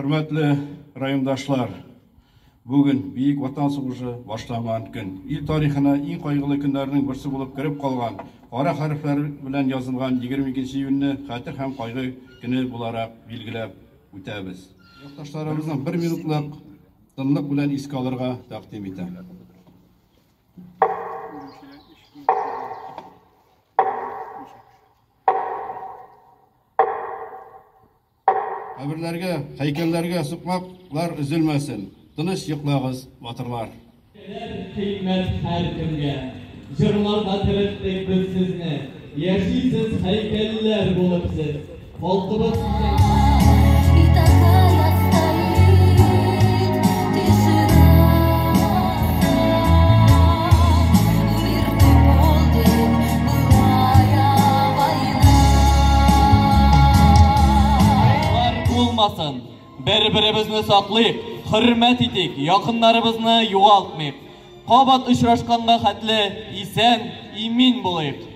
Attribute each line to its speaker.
Speaker 1: Хөрмәтле райондашлар, бүген Бөек Ватан сугышы башланган көн. Ил тарихына иң кайгылы көннәрнең берсе булып кереп калган, кара хәрефләр белән язылган 22 июньне хәтер һәм кайгы көне буларак билгеләп үтәбез. Якташларыбызны бер минутлык тынлык белән искә алырга тәкъдим итәм. Каберләргә, һәйкәлләргә сукмаклар өзелмәсен. Тыныч йоклагыз, батырлар.
Speaker 2: Кыйммәт һәркемгә. Җырларда терелттек без сезне. Яшисез һәйкәлләр булып сез. Халкыбыз
Speaker 3: И такая стоит тишина. В мирный полдень былая война.
Speaker 2: Бар булмасын. Бер-беребезне саклыйк, хөрмәт итик, якыннарыбызны югалтмыйк. Кабат очрашканга хәтле исән, имин булыйк.